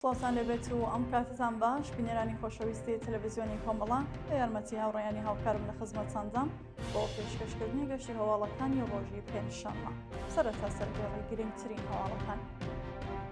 سڵاوتان لێبێت و ئەم کاتتان باش بینەرانی خۆشەویستی تەلەڤزیۆنی کۆمەڵە بە یارمەتی هاوڕێیانی هاوکارم لە خزمەتتاندام بۆ پێشکەشکردنی گەشتی هەواڵەکانی ڕۆژی پێنجشەممە سەرەتا سەرگێڕی گرنگترین هەواڵەکان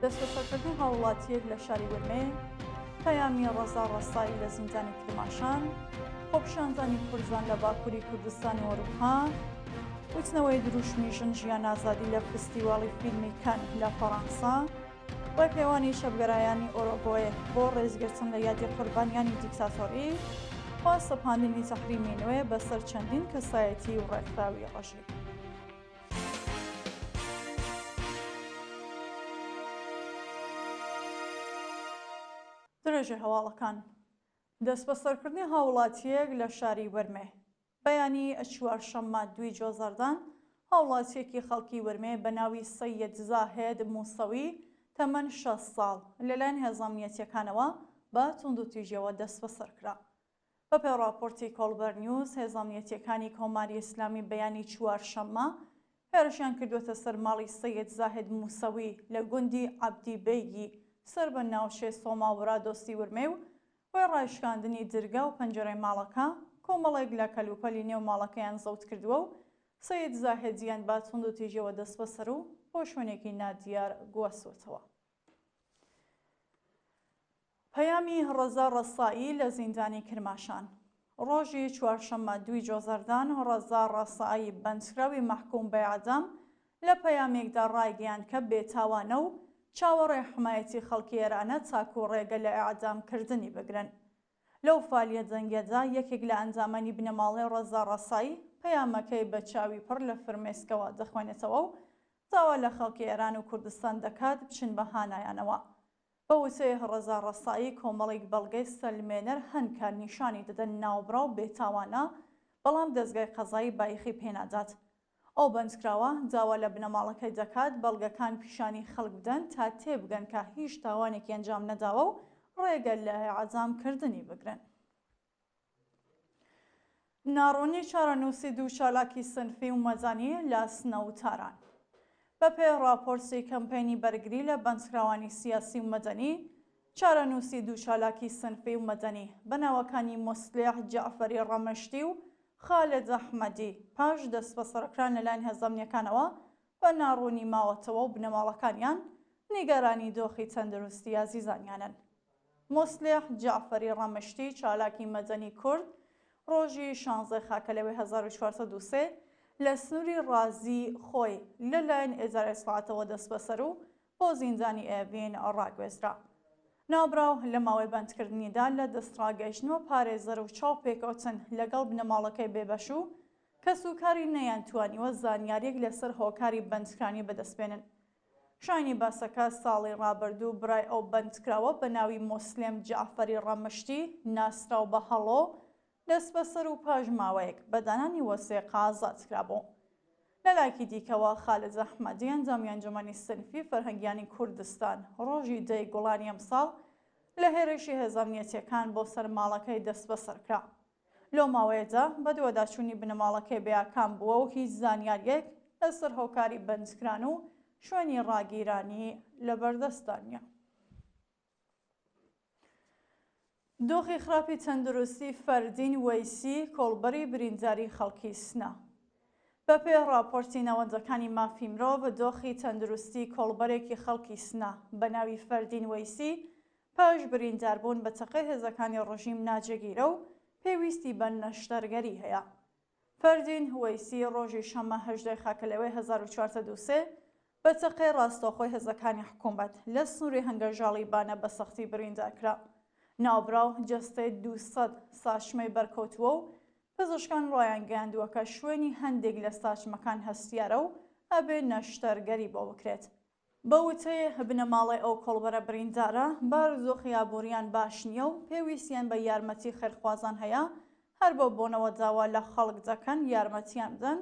دەستبەسەرکردنی هاوڵاتییەک لە شاری ورمێ پەیامی ڕەزا ڕەسایی لە زیندانی کرماشان خۆپیشاندانی کوردان لە باکووری کوردستان و ئەوروپا وتنەوەی دروشمی ژن ژیان ئازادی لە فستیواڵی فیلمی کان لە فەڕەنسا ڕێپێوانی چەپگەرایانی ئۆرۆگۆێ بۆ ڕێزگرتن لە یادی قوربانیانی دیکتاتۆری و سەپاندنی تەحریمی نوێ بەسەر چەندین کەسایەتی و ڕێکخراوی ڕژیم. درێژەی هەواڵەکان دەستبەسەرکردنی هاوڵاتییەک لە شاری ورمێ بەیانی چوارشەممە دووی جۆزەردان، هاوڵاتییەکی خەڵکی ورمێ بە ناوی سەید زاهێد موسەوی تەمەن 60 ساڵ لەلایەن هێزە ئەمنیەتییەکانەوە بە توندوتیژیەوە دەستبەسەر کرا. بەپێی ڕاپۆرتی کۆڵبەر نیوز، هێزە ئەمنیەتییەکانی کۆماری ئیسلامی بەیانی چوارشەممە هێرشیان کردووەتە سەر ماڵی سەید زاهێد موسەوی لە گوندی عەبدی بەیگی سەر بە ناوچەی سۆما ورادۆستی ورمێ و وێڕای شکاندنی درگا و پەنجەرەی ماڵەکە، کۆمەڵێک لە کەلوپەلی نێو ماڵەکەیان زەوت کردووە و سەید زاهێدیان بە توندوتیژیەوە دەستبەسەر و بۆ شوێنێکی نادیار گواستووەتەوە. پەیامی ڕەزا ڕەسایی لە زیندانی کرماشان ڕۆژی چوارشەممە دووی جۆزەردان، ڕەزا ڕەسایی بەندکراوی مەحکووم بە ئێعدام لە پەیامێکدا ڕایگەیاند کە بێتاوانە و چاوەڕێی حمایەتی خەڵکی ئێرانە تاکوو ڕێگە لە ئێعدام کردنی بگرن. لەو فالیە دەنگیەدا یەکێک لە ئەندامانی بنەماڵەی ڕەزا ڕەسایی پەیامەکەی بە چاوی پڕ لە فرمێسکەوە دەخوێنێتەوە و داوا لە خەڵکی ئێران و کوردستان دەکات بچن بە هانایانەوە. بە وتەی ڕەزا ڕەسایی کۆمەڵیک بەڵگەی سەلمێنەر هەن کە نیشانی دەدەن ناوبراو بێتاوانە، بەڵام دەزگای قەزایی بایخی پێنادات. ئەو بەندکراوە داوا لە بنەماڵەکەی دەکات بەڵگەکان پیشانی خەڵک بدەن تا تێبگەن کە هیچ تاوانێکی ئەنجام نەداوە و ڕێگە لە ئێعدامکردنی بگرن. ناڕوونی چارەنووسی دوو چالاکی سنفی و مەدەنی لە سنە و تاران. بەپێی ڕاپۆرتی کەمپەینی بەرگری لە بەندکراوانی سیاسی و مەدەنی، چارەنووسی دوو چالاکی سنفی و مەدەنی بە ناوەکانی موسلیح جەعفەری ڕەمشتی و خالد ئەحمەدی پاش دەستبەسەرکران لەلایەن هێزە ئەمنییەکانەوە بە ناڕوونی ماوەتەوە و بنەماڵەکانیان نیگەرانی دۆخی تەندروستی ئازیزانیانن. موسلیح جەعفەری ڕەمشتی چالاکی مەدەنی کورد ڕۆژی شانزەی خاکەلەوەی 1403 لە سنووری ڕازی خۆی لە لایەن ئیدارەی ئیتڵاعاتەوە دەستبەسەر و بۆ زیندانی ئێڤین ڕاگوێزرا. ناوبراو لە ماوەی بەندکردنیدا لە دەستڕاگەیشتن بە پارێزەر و چاوپێکەوتن لەگەڵ بنەماڵەکەی بێبەش و کەسوکاری نەیانتوانیوە زانیارییەک لەسەر هۆکاری بەندکرانی بەدەستبێنن. شایانی باسەکە ساڵی ڕابردوو برای ئەو بەندکراوە بە ناوی موسلێم جەعفەری ڕەمشتی ناسراو بە هەڵۆ دەستبەسەر و پاش ماوەیەک بە دانانی وەسێقە ئازاد کرابوو. لە لایەکی دیکەوە خالد ئەحمەدی ئەندامی ئەنجومەنی سنفی فەرهەنگیانی کوردستان ڕۆژی دە ی گوڵانی ئەمساڵ لە هێرشی هێزە ئەمنیەتیەکان بۆ سەر ماڵەکەی دەستبەسەر کرا. لەو ماوەیەدا بەدواداچوونی بنەماڵەکەی بێئاکام بووە و هیچ زانیارییەک لەسەر هۆکاری بەندکران و شوێنی ڕاگیرانی لەبەردەستدا نییە. دۆخی خراپی تەندروستی فەردین وەیسی کۆڵبەری برینداری خەڵکی سنە. بەپێی ڕاپۆرتی ناوەندەکانی مافی مرۆڤ، دۆخی تەندروستی کۆڵبەرێکی خەڵکی سنە بە ناوی فەردین وەیسی پاش برینداربوون بە تەقەی هێزەکانی ڕژیم ناجێگیرە و پێویستی بە نەشتەرگەری هەیە. فەردین وەیسی ڕۆژی شەممە 18 ی خاکەلێوەی 1403 بە تەقەی ڕاستەوخۆی هێزەکانی حکوومەت لە سنووری هەنگەژاڵی بانە بە سەختی بریندار کرا. ناوبراو جەستەی 200 ساچمەی بەرکەوتووە و پزیشکان ڕایانگەیاندووە کە شوێنی هەندێک لە ساچمەکان هەستیارە و ئەبێ نەشتەرگەری بۆ بکرێت. بە وتەی بنەماڵەی ئەو کۆڵبەرە بریندارە، بارودۆخی ئابوورییان باش نییە و پێویستیان بە یارمەتی خێرخوازان هەیە، هەر بەو بۆنەوە داوا لە خەڵک دەکەن یارمەتیان بدەن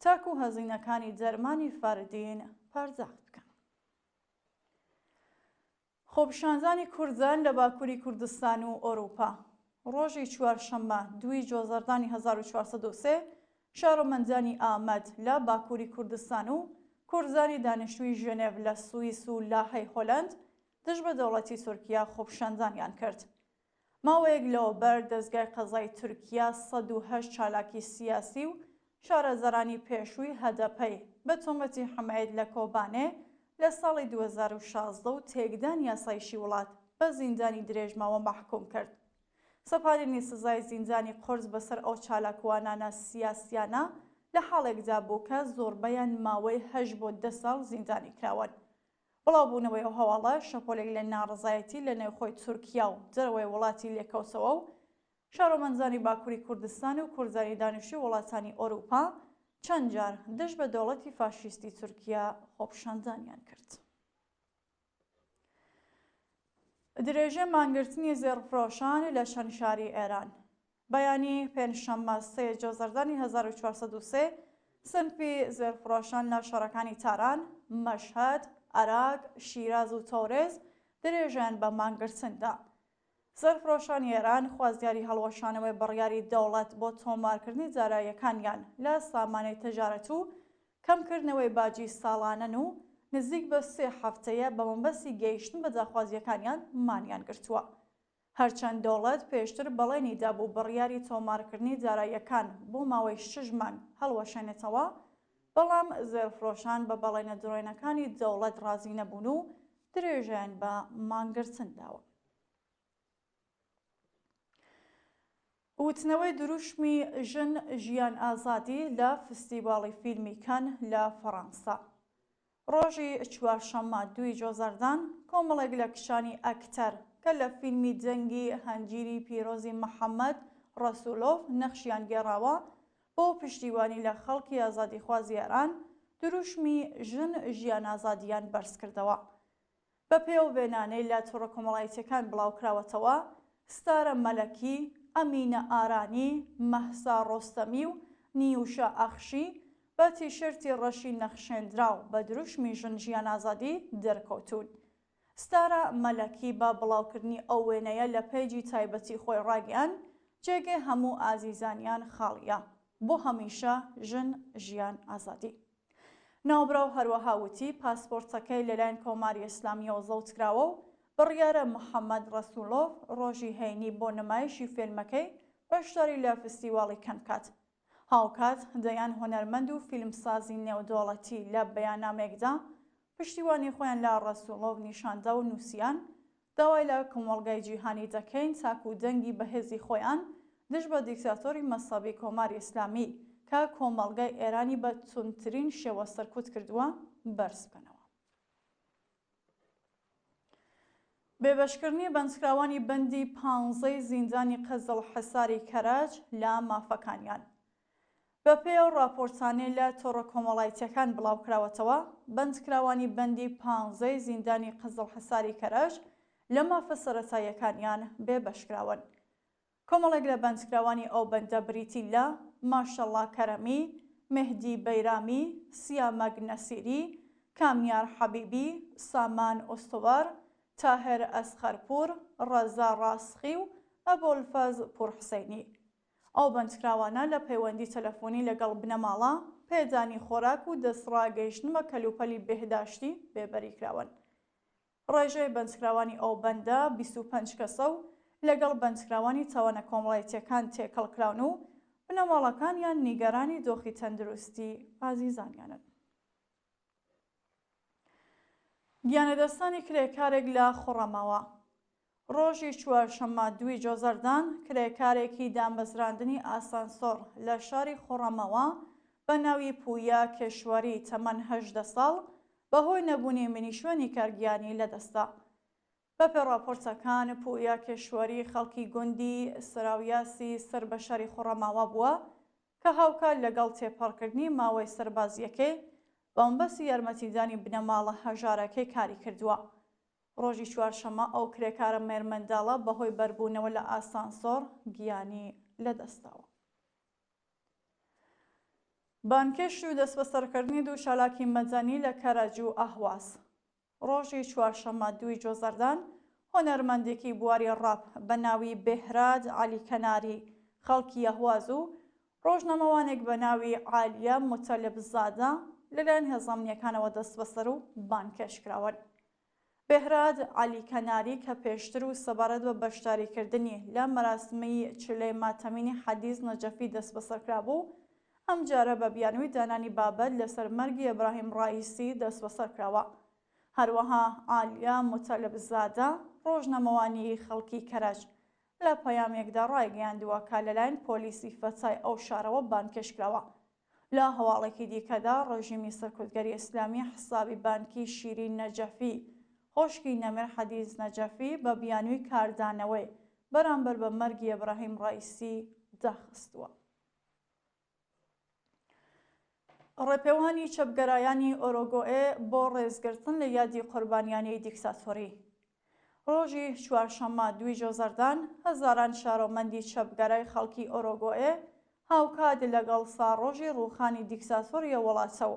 تاکوو هەزینەکانی دەرمانی فەردین پەرداخت بکەن. خۆپیشاندانی کوردان لە باکوری کوردستان و ئۆروپا ڕۆژی چوارشەممە دووی جۆزەردانی 1403 شارۆمەندانی ئامەد لە باکوری کوردستان و کوردانی دانیشتووی ژێنێڤ لە سوئیس و لاهەی هۆلەند. دژ بە دەوڵەتی تورکیا خۆپیشاندانیان کرد. ماوەیەک لەوەبەر دەزگای قەزای تورکیا 108 چالاکی سیاسی و شارەزارانی پێشووی هەدەپەی بە تۆمەتی حمایەت لە کۆبانێ لە ساڵی 2016 و تێکدانی ئاسایشی وڵات بە زیندانی درێژماوە مەحکوم کرد. سەپاندنی سزای زیندانی قورس بەسەر ئەو چالاکوانانە سیاسیانە لە حاڵێکدا بوو کە زۆربەیان ماوەی هەشت بۆ دە ساڵ زیندانی کراون. بڵاوبوونەوەی ئەو هەواڵە شەپۆلێک لە ناڕەزایەتی لە نێوخۆی تورکیا و دەرەوەی وڵاتی لێکەوتەوە و شارۆمەندانی باکووری کوردستان و کوردانی دانیشتووی وڵاتانی ئۆرووپا چەند جار دژ بە دەوڵەتی فاشیستی تورکیا خۆپیشاندانیان کرد. درێژەی مانگرتنی زێڕفرۆشان لە چەند شاری ئێران. بەیانی پێنجشەممە سێ جۆزەردانی 1403 سنفی زێڕفرۆشان لە شارەکانی تاران، مەشهەد، ئەراک، شیراز و تەورێز درێژەیان بە مانگرتن دا. زێڕفرۆشانی ئێران خوازیاری هەڵوەشانەوەی بڕیاری دەوڵەت بۆ تۆمارکردنی داراییەکانیان لە سامانەی تەجارەت و کەمکردنەوەی باجی ساڵانەن و نزیک بە سێ هەفتەیە بە مەبەستی گەیشتن بە داخوازییەکانیان مانیان گرتووە. هەرچەند دەوڵەت پێشتر بەڵێنی دابوو بڕیاری تۆمارکردنی داراییەکان بۆ ماوەی شەش مانگ هەڵوەشێنێتەوە، بەڵام زێڕفرۆشان بە بەڵێنە درۆینەکانی دەوڵەت ڕازی نەبوون و درێژەیان بە مانگرتن داوە. وتنەوەی دروشمی ژن ژیان ئازادی لە فستیڤاڵی فیلمی کەن لە فەڕەنسا. ڕۆژی چوارشەممە دووی جۆزەردان کۆمەڵێک لە کچانی ئەکتەر کە لە فیلمی جەنگی هەنجیری پیرۆزی محەمەد ڕەسولۆف نەخشیان گێڕاوە بۆ پشتیوانی لە خەڵکی ئازادیخوازی ئێران دروشمی ژن ژیان ئازادییان بەرزکردەوە. بەپێی ئەو وێنانەی لە تۆڕە کۆمەڵایەتییەکان بڵاوکراوەتەوە، ستارە مەلەکی، ئەمینە ئارانی، مەهسا ڕۆستەمی و نیوشا ئەخشی بە تیشێرتی ڕەشی نەخشێندراو بە دروشمی ژن ژیان ئازادی دەرکەوتوون. ستارە مەلەکی بە بڵاوکردنی ئەو وێنەیە لە پەیجی تایبەتی خۆی ڕاگەیاند، جێگەی هەموو ئازیزانیان خاڵییە. بۆ هەمیشە ژن ژیان ئازادی. ناوبراو هەروەها وتی، پاسپۆرتەکەی لەلایەن کۆماری ئیسلامییەوە زەوتکراوە و بڕیارە محەمەد ڕەسووڵۆف ڕۆژی هەینی بۆ نمایشی فیلمەکەی بەشداری لە فستیواڵی کەن بکات. هاوکات دەیان هونەرمەند و فیلمسازی نێودەوڵەتی لە بەیاننامەیەکدا پشتیوانی خۆیان لە ڕەسووڵۆف نیشاندا و نووسیان، داوای لە کۆمەڵگای جیهانی دەکەین تاکوو دەنگی بەهێزی خۆیان دژ بە دیکتاتۆری مەزهەبی کۆماری ئیسلامی کە کۆمەڵگای ئێرانی بە توندترین شێوە سەرکوت کردووە، بەرز بکەنەوە. بێبەشکردنی بەندکراوانی بەندی پانزەی زیندانی قزڵحەساری کەرەج لە مافەکانیان. بەپێی ئەو ڕاپۆرتانەی لە تۆڕە کۆمەڵایتییەکان بڵاوکراوەتەوە، بەندکراوانی بەندی پانزەی زیندانی قزڵحەساری کەرەج لە مافە سەرەتاییەکانیان بێبەشکراون. کۆمەڵێک لە بەندکراوانی ئەو بەندە بریتین لە، ماشەڵڵا کەرەمی، مێهدی بەیرامی، سیامەک نەسیری، کامیار حەبیبی، سامان ئوستوار، تاهر ئەسخەرپوور، ڕەزا ڕاسخی و ئەبۆلفەز پوورحوسەینی. ئەو بەندکراوانە لە پەیوەندی تەلەفۆنی لەگەڵ بنەماڵە، پێدانی خۆراک و دەستڕاگەیشتن بە کەلوپەلی بێهداشتی بێبەری کراون. ڕێژەی بەندکراوانی ئەو بەندە 25 کەسە و لەگەڵ بەندکراوانی تاوانە کۆمەڵایەتییەکان تێکەڵ کراون و بنەماڵەکانیان نیگەرانی دۆخی تەندروستی ئازیزانیانن. گیانلەدەستدانی کرێکارێک لە خوڕەماوە. ڕۆژی چوارشەممە دووی جۆزەردان، کرێکارێکی دامەزراندنی ئاسانسۆڕ لە شاری خوڕەماوە بە ناوی پویا کێشوەری تەمەن 18 ساڵ بەهۆی نەبوونی مینی شوێنی کار گیانی لەدەستدا. بەپێ ڕاپۆرتەکان پویا کێشوەری خەڵکی گوندی سراویاسی سەر بە شاری خوڕەماوە بووە کە هاوکات لەگەڵ تێپەڕکردنی ماوەی سەربازییەکەی بە مەبەستی یارمەتیدانی بنەماڵە هەژارەکەی کاری کردووە. ڕۆژی چوارشەممە ئەو کرێکارە مێرمنداڵە بەهۆی بەربوونەوە لە ئاسانسۆڕ گیانی لەدەستداوە. بانگهێشت و دەستبەسەرکردنی دوو چالاکی مەدەنی لە کەرەج و ئەهواز. ڕۆژی چوارشەممە دووی جۆزەردان، هونەرمەندێکی بواری ڕاپ بە ناوی بێهراد عەلی کەناری خەڵکی ئەهواز و ڕۆژنامەوانێک بە ناوی عالیە موتەلب زادە لەلایەن هێزە ئەمنییەکانەوە دەستبەسەر و بانگهێشت کراون. بێهراد عەلی کەناری کە پێشتر و سەبارەت بە بەشداریکردنی لە مەراسمی چلەی ماتەمینی حەدیس نەجەفی دەستبەسەرکرابوو، ئەمجارە بە بیانووی دانانی بابەت لەسەر مەرگی ئیبراهیم ڕەئیسی دەستبەسەرکراوە. هەروەها عالیە موتەلبزادە، ڕۆژنامەوانی خەڵکی کەرەج، لە پەیامێکدا ڕایگەیاندووە کە لەلایەن پۆلیسی فەتای ئەو شارەوە بانگهێشتکراوە. لە هەواڵێکی دیکەدا ڕێژیمی سەرکوتگەری ئیسلامی حسابی بانکی شیرین نەجەفی، خۆشکی نەمر حەدیس نەجەفی بە بیانووی کاردانەوەی بەرامبەر بە مەرگی ئیبراهیم ڕەئیسی داخستووە. ڕێپێوانی چەپگەرایانی ئۆرۆگۆئێ بۆ ڕێزگرتن لە یادی قوربانیانی دیکتاتۆری. ڕۆژی چوارشەممە دووی جۆزەردان، هەزاران شارۆمەندی چەپگەرای خەڵکی ئۆرۆگۆئێ هاوکات لەگەڵ ساڕۆژی ڕووخانی دیکتاتۆری ئەو وڵاتە و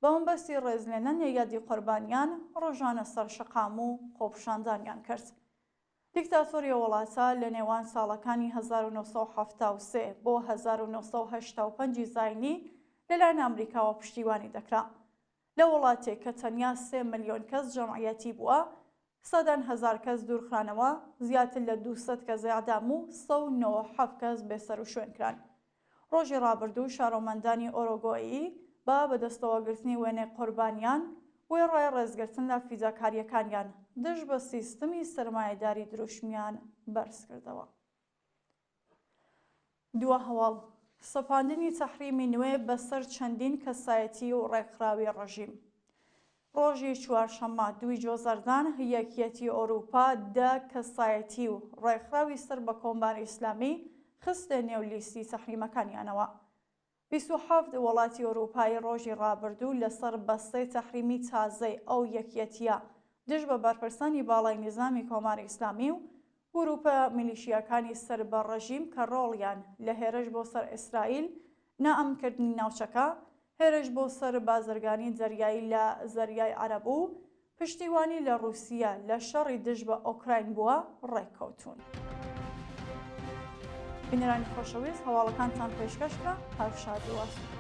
بە مەبەستی ڕێزلێنان لە یادی قوربانیان ڕژانە سەر شەقام و خۆپیشاندانیان کرد. دیکتاتۆری ئەو وڵاتە لە نێوان ساڵەکانی 1973 بۆ 1985 زاینی لەلایەن ئەمریکاوە پشتیوانی دەکرا. لە وڵاتێک کە تەنیا سێ ملیۆن کەس جەمعیەتی بووە، سەدان هەزار کەس دوورخرانەوە، زیاتر لە 200 کەس ئێعدام و 197 کەس بێسەروشوێن کران. ڕۆژی ڕابردوو شارۆمەندانی ئۆرۆگۆیی بە بەدەستەوەگرتنی وێنەی قوربانیان، وێڕای ڕێزگرتن لە فیداکارییەکانیان دژ بە سیستمی سەرمایەداری دروشمیان بەرزکردەوە. دوا هەواڵ، سەپاندنی تەحریمی نوێ بەسەر چەندین کەسایەتی و ڕێکخراوی ڕژیم. ڕۆژی چوارشەممە دووی جۆزەردان یەکیەتی ئەوروپا دە کەسایەتی و ڕێکخراوی سەر بە کۆماری ئیسلامی خستە نێو لیستی تەحریمەکانیانەوە. 27 وڵاتی ئەوروپایی ڕۆژی ڕابردوو لەسەر بەستەی تەحریمی تازەی ئەو یەکیەتییە دژ بە بەرپرسانی باڵای نیزامی کۆماری ئیسلامی و گرووپە میلیشیاکانی سەر بە ڕژیم کە ڕۆڵیان لە هێرش بۆ سەر ئیسرائیل، نائەمنکردنی ناوچەکە، هێرش بۆ سەر بازرگانی دەریایی لە زەریای عەرەب و پشتیوانی لە ڕووسیە لە شەڕی دژ بە ئۆکراین بووە، ڕێککەوتوون. بینەرانی خۆشەویست هەواڵەکانتان پێشکەش کرا، هەر شاد و ئاسوودە.